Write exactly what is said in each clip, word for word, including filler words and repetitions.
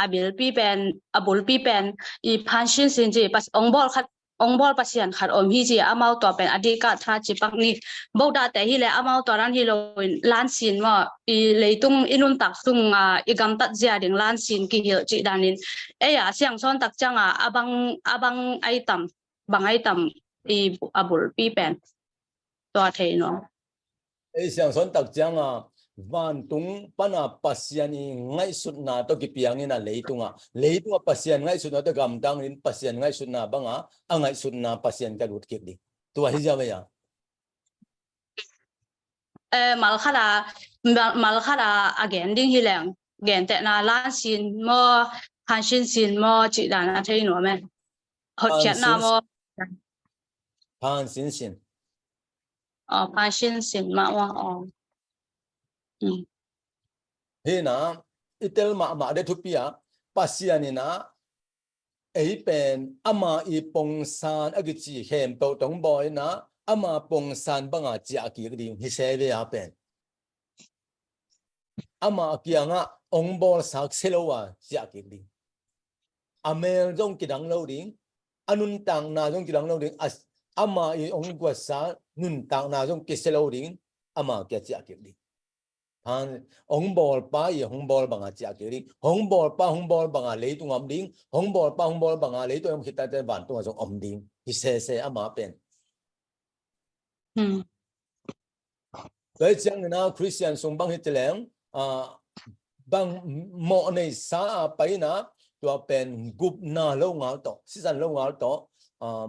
a bilpi pen, a bulpi pen i phansinsin ci, pas-, ong bawl khat, ong bawl Pasian khat om hi ci, amau tua pen a dikah tha ci pak ni. Bodahte hi le amau tua dan hi lo in lansin maw, i leitung i nuntak sung a i gamtat zia ding lansin kihilh cih danin. Ei a siangsawn tak cianga a bang, a bang ai tam, bang ai tam i a bulpi pen. Tua thei nuam. Ei siangsawn tak cianga vantung pana Pasian i ngaihsutna tawh kipiangin a leitunga, leitunga Pasian ngaihsutna tawh gamtangin Pasian ngaihsutna banga a ngaihsutna Pasian ka lut kik ding. Tua hi zia vei a. Eh, malkhata, mal-, malkhata a gen ding hi leng, gentehna lansin maw, phansinsin maw, cih dan a thei nuam e. Hotkhiatna maw. Phansinsin. Aw, phansinsin mah, aw, aw. Hmm. Hina, i tel mahmah de thupi a, Pasian ina, ei pen ama i pongsan a kici khempeuh tong bawina, ama pongsan banga ciah kik ding hi se ve a pen. Ama kiangah ong bawlsak se lo a ciah kik ding. A mel zong kidang lo ding, a nuntakna zong kidang lo ding, a, ama i ong guatsa nuntakna zong kise lo ding, ama kia ciah kik ding. Phan, ong bawlpa i hong bawl banga ciah kik ding. Hong bawlpa hong bawl banga leitung om ding. Hong bawlpa hong bawl banga leitung om khit tante vantunga zong om ding. Hi sese ama pen. Hmm. Tua ciangina Christian sung bang hi tileng, ah, bang mawh neisa a paina tua pen gupna lo ngal tawh, sisan lo ngal tawh, ah,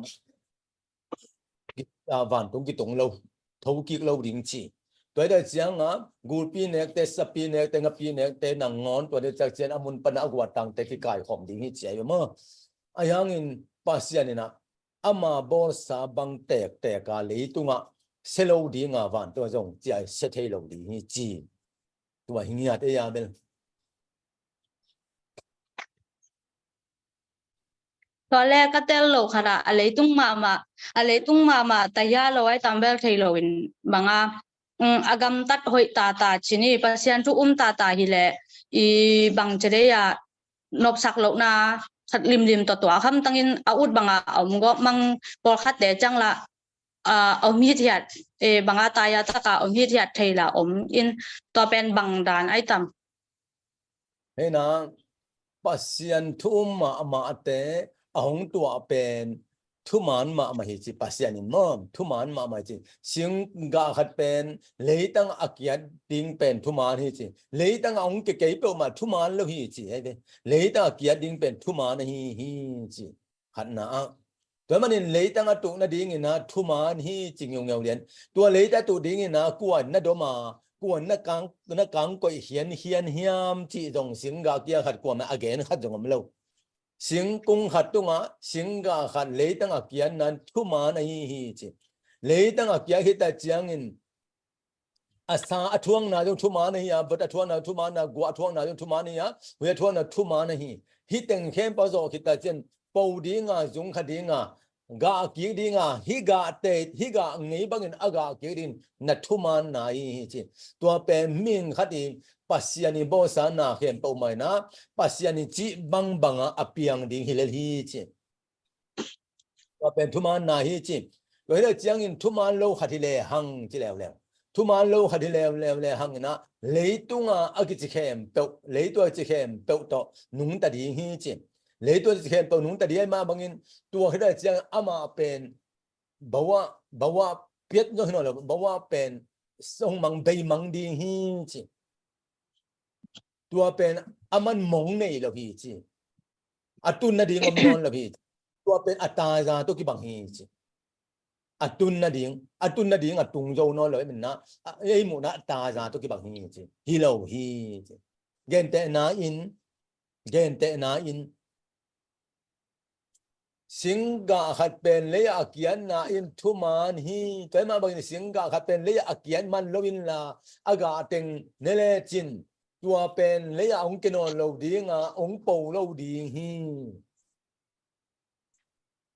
ki-, ah, vantung kitung lo, thokik lo ding ci. Tua hi ta cianga gulpi nekte, sapi nekte, ngapi nekte nangawn tua hi ta ciang a mun pana a guatangte kikaikhawm ding hi ci ahi maw. Ahi hangin Pasian ina ama bawlsa bang tektek a leitunga se lo dinga vantung zong cia se thei lo ding hi ci. Tua hi ngiat ei a bel. Tua le ka tel lo khat ah, a leitung mahmah, a leitung mahmah taya lo ai tam bel thei lo in banga, um, a gamtat hoih tata cini, Pasian thu um tata hi le i bang cedei a nopsak lohna khat limlim tawh tua khamtangin a ut banga a om gawp mang pawlkhatte ciang la, a, om hithiat, e, banga taya taka om hithiat thei la om in tua pen bang dan ai tam. Hei na, Pasian thu um mahmahte a hong tuah pen thuman mahmah hi ci, Pasian in maw, thuman mahmah hi ci. Singgah khat pen leitang a kiat ding pen thuman hi ci. Leitang a hong kikei peuhmah thuman lo hi ci. Hei ve. Leitang a kiat ding pen thuman ahi hi ci. Khatna ah. Tua manin leitang a tuh nadingin a thuman hi ci ngeungeu lian. Tua leitang a tuh dingin a kua na dom a, kua na kang, na kang koih hian hian hiam ci zong singgah kia khat kuamah a gen khat zong om lo. Singkung khat tungah singgah khat leitang a kiatna thuman ahi hi ci. Leitang a kiat hi ta ciangin a sa a thuakna zong thuman ahi a, vot a thuakna thuman a, guah a thuakna zong thuman ahi a, hui a thuakna thuman ahi. Hih teng khempeuh zawh khit ta ciang po dinga, zung kha dinga, gah kik dinga, hih gah te, hih gah ngei bangin a gah kik dingin na thumanna ahi hi ci. Tua pen mihing khat i Pasian i bawlsa na khempeuh maina Pasian i cih bangbanga a piang ding hi lel hi ci. Tua pen thumanna hi ci. Tua hi le ciangin thuman lo khat hi le hang ci leuleu. Thuman lo khat hi leuleu le hang ina leitunga a kici khempeuh, leitunga a kici khempeuh tawh nungta ding hi ci. Leitunga a kici khempeuh nungta ding ahi mah bangin tua hi le ciangin amah pen bawa, bawa piat zong hi nawn lo, bawa pen song mang bei mang ding hi ci. Tua pen a man mong nei lo hi ci. A tun nading om nawn lo hi ci. Tua pen a taza tawh kibang hi ci. A tun nading, a tun nading a tung zo nawn lo, ei muhna, a, ei muhna a taza tawh kibang hi ci. Hi lo hi ci. Gentehna in, gentehna in, singgah khat pen lei a kiatna in thuman hi. Tua hi mah bangin singgah khat pen lei a kiat man lo inla a gah teng ne lecin tua pen lei a hong ke nawn lo dinga hong po lo ding hi.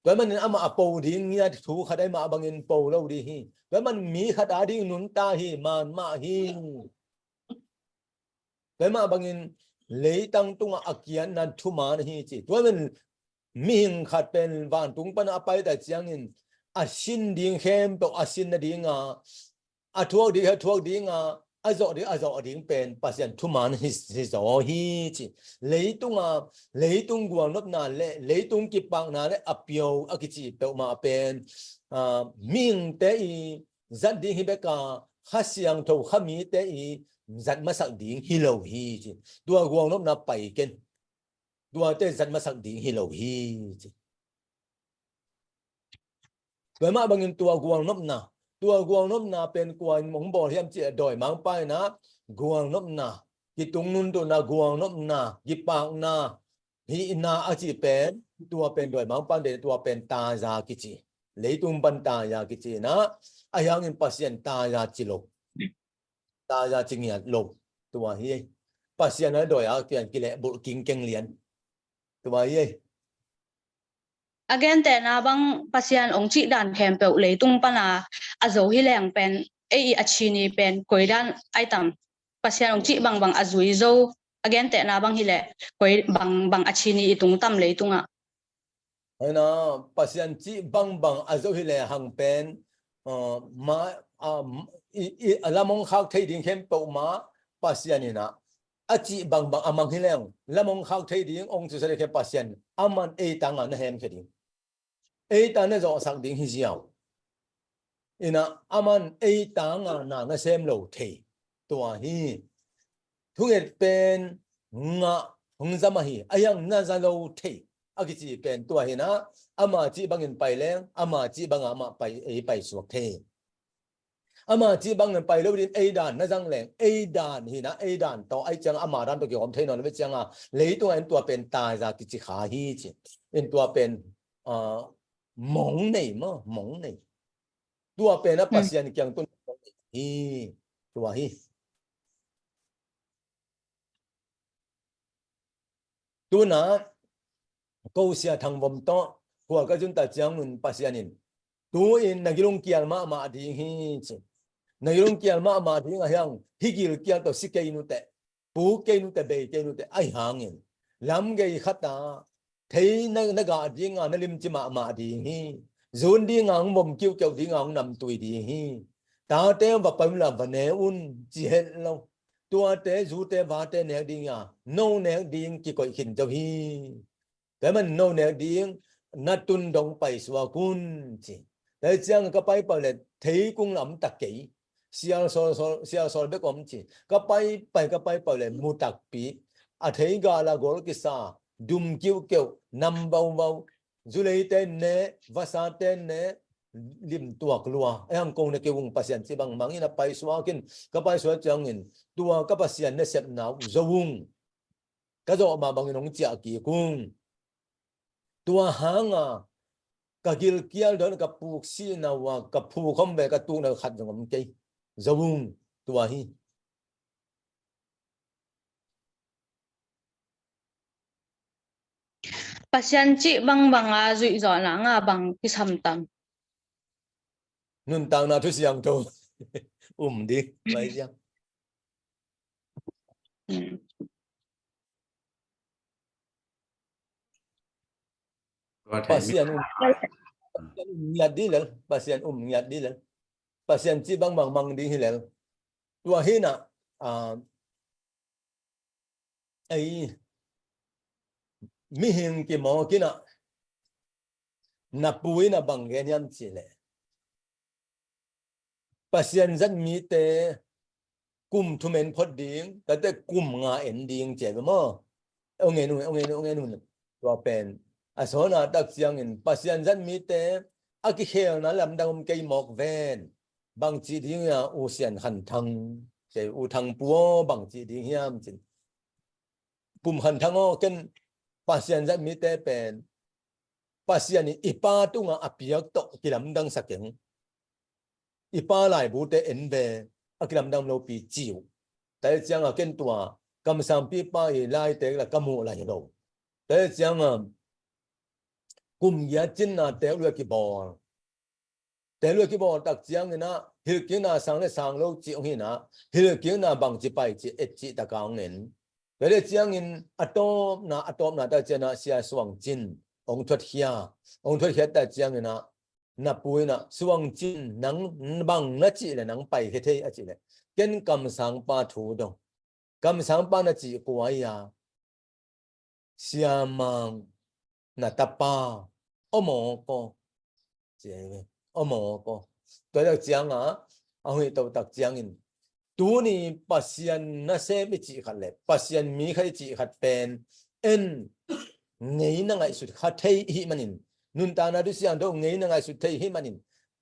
Tua hi manin amah a po ding ngiat thu khat ahi mah bangin po lo ding hi. Tua hi man mi khat a ding nunta hi, man mah hi. Tua hi mah bangin leitang tungah a kiatna thuman hi ci. Tua men mihing khat pen vantung pana a paita ciangin a sin ding khempeuh a sin nadinga, a thuak ding a thuak dinga, a zawh ding a zawh ding pen Pasian thuman hi, hi zaw hi ci. Leitunga, leitung gualnopna le leitung kipakna le a pio a kici peuhmah pen, ah, mihingte i zat ding hi beka, Kha Siangtho kha mite i zat masak ding hi lo hi ci. Tua gualnopna pai ken. Tuate zat masak ding hi lo hi ci. Tua mah bangin tua gualnopna, tua gualnopna pen kua in hong bawl hiam ci a, dawimangpa in ah gualnopna, kitung nuntunna, gualnopna, kipakna, hihna a ci pen, tua pen dawimangpa in deih, tua pen taza kici. Leitung pan taza kici in ah, a hiangin Pasian taza ci lo. Taza ci ngiat lo. Tua hi. Pasian a dawi a kian kilehbulh kingkeng lian. Tua hi. A gentehna bang Pasian hong cih dan khempeuh leitung pana a zo hi leng pen, ei i a chini pen koi dan ai tam? Pasian hong cih bangbang a zui zo, a gentehna bang hileh koi bang, bang a chini i tung tam leitungah? Hena, Pasian cih bangbang a zo hileh hang pen, uh, ma, uh, i, i, a lam hong khak thei ding khempeuh ma Pasian in ah a cih bangbang a mang hi leng, lam hong khak thei ding hong cusa ding khe Pasian, aman ei tangah na hemkhia ding. Ei tang na zawhsak ding hi ziau. In ah aman ei tangah na na sem lo thei. Tua hi. Thunget pen ngah hong zam ahi. A hiang na za lo thei. A kici pen tua hi in ah ama cih bangin pai leng, ama cih bangah amah pai, ei pai suak thei. Ama cih bangin pai lo din ei dan na zang leng, ei dan hi in ah, ei dan tawh, ei ciang ama dan tawh kihawm thei nawn lo ve cianga, leitungah in tua pen taza kici kha hi ci. In tua pen, ah, mong nei maw, mong nei. Tua pen a Pasian kiang tun hi, tua hi. Tuna, ko Sia Thang Vom tawh, khua ka zun ta ciangun Pasian in, tu-in na gilung kial mahmah ding hi ci. Na gilung kial mahmah ding a hiang, hih gilkial tawh si kei nuteh, pu kei nuteh, bei kei nuteh, ahi hangin lam gei khata thei na, na gah dinga na limci mahmah ding hi. Zun dinga hong vom kiuhkeuh dinga hong namtui ding hi. Tate va pai unla va ne un ci het lo. Tuate, zute, vate nek dinga no nek ding kikoih khin zo hi. Tua man no nek ding na tun dong pai suak un ci. Tua ciang ka pai pau le thei kung lam tak kei. Sial sawl, sawl, sial sawl bek om ci. Ka pai pai, ka pai pau le mu takpi. A thei gala gol kisa, dum kiuhkeuh, nam vauvau. Zuleite ne, vasate ne, lim tuak lua. Ei hang kong ne kei ung Pasian cih bangmangin a pai suakin, ka pai suak ciangin, tua ka Pasian nasepna uh zo ung. Ka zawh mah bangin hong ciah kik ung. Tua hanga ka gilkial dawn ka puk sihna uh a ka phuk hom ve ka tukna khat zong om kei. Zo ung, tua hi. Pasian cih bangbanga zuih zawhna nga bang kisam tam? Nuntakna thu siangtho um ding mai ziang. Pasian um, Pasian um ngiat dih lel, Pasian um ngiat dih lel. Pasian cih bangbang mang ding hi lel. Tua hi na, ah, ei mihing kimawk in ah, na pu in ah bang gen hiam cih leh, Pasian zat mite kum thum en phot ding, tate kum nga en ding ci ve maw. Ong en un, ong en un, ong en un. Tua pen a sawna tak ciangin Pasian zat mite a kikhelna lamdang om kei mawk ven. Bang cih ding a, U Sian Khan Thang, ci, U Thang Pu aw, bang cih ding hiam cin. Pum Khan Thang aw, ken Pasian zat mite pen Pasian in i pa tungah a piak tawh kilamdang sa keng. I pa laibute en ve, a kilamdang lopi ci uh. Tua ciangah ken tua kamsangpi pa i laitek la ka muh lai lo. Tua ciangah kum giat cinna tek lua kibawl. Tek lua kibawl tak ciangin ah hilhkikna sang le sang lo cih hong hi na, hilhkikna bangci pai cih et cih taka hong en. Tua leh ciangin a tawpna, a tawpna ta ciangin ah Sia Suang Cin hong thuatkhia, hong thuatkhia ta ciangin ah na pu in ah, Suang Cin, nang bang na cih leh nang paikhia thei a cih leh, ken kamsangpa thu dong. Kamsangpa na cih kua hi a, Sia Mang na tapa, aw mawk aw. Ci hi ve, aw mawk aw. Tua tak ciangin ah, a huih toh tak ciangin, tuni Pasian nasem i cih khat leh Pasian mi khat i cih khat pen en ngeina ngaihsut kha thei i hih manin, nuntakna thu siangtho ngeina ngaihsut thei i hih manin,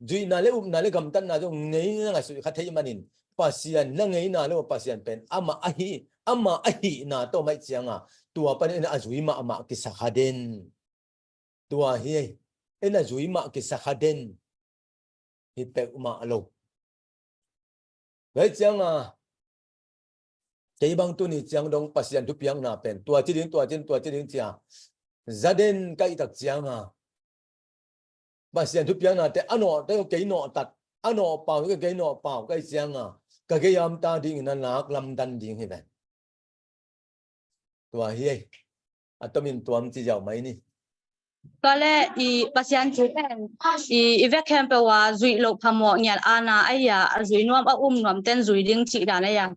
zuihna leh upna leh gamtatna zong ngeina ngaihsut kha thei i hih manin, Pasian na ngeina leh Pasian pen amah ahi, amah ahihna tawh maih ciangin ah, tua panin a zui mahmah kisa kha den. Tua hi ei, en a zui mah kisa kha den hi peuhmah lo. Tua hi ciangin ah, kei bang tuni ciang dong Pasian thupiakna pen tua ci ding, tua ci ding, tua ci ding ci a, za den ka hih tak ciangin ah, Pasian thupiaknate a nawh te kei nawh tak, a nawh pau kei nawh pau ka hih ciangin ah, ka gei-a om ta dingin a lak lamdang ding hi ven. Tua hi ei. A tomin tuam ci ziau mai ni. Tua leh i Pasian thu pen i, i vek khempeuh ah zuih loh phamawh ngiat aana ahi a, a zui nuam a um nuam ten zui ding cih dan ahi a.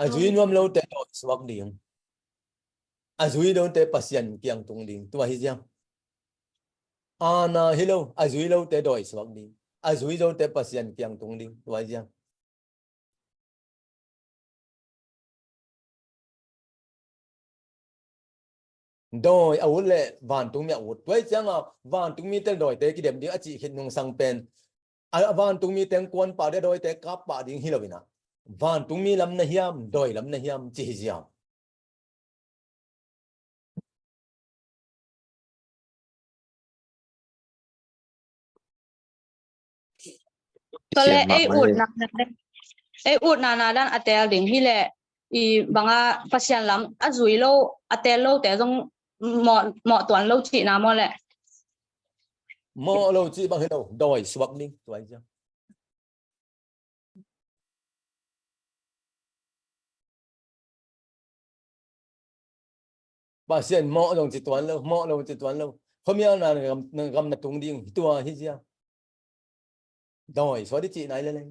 A zui nuam lote dawi suak ding. A zui lote Pasian kiang tung ding. Tua hi ziang. Aana hi lo, a zui lote dawi suak ding. A zui lote Pasian kiang tung ding. Tua hi ziang. Dawi a ut leh vantungmi a ut. Tua hi ciangin ah vantungmi tel dawite kidem ding a cih khit nungsang pen, a, a vantungmi teng kuan pah ding, a dawite kap pah ding hi lo in ah, vantungmi lam na hiam, dawi lam na hiam ci hi ziau. Tua leh ei utna, ei utna na dan a teel ding hi leh, i bang a Pasian lam a zui lo, a teel lote zong mawh, mawh tuan lo cihna maw leh? Mawh lo cih bang hi lo, dawi suak ding, tua hi ciang. Pasian mawh zong ci tuan lo, mawh lo ci tuan lo. Khuamial na gam, na gam na tung ding, tua hi ziang. Dawi suak ding cihna hi lel ei.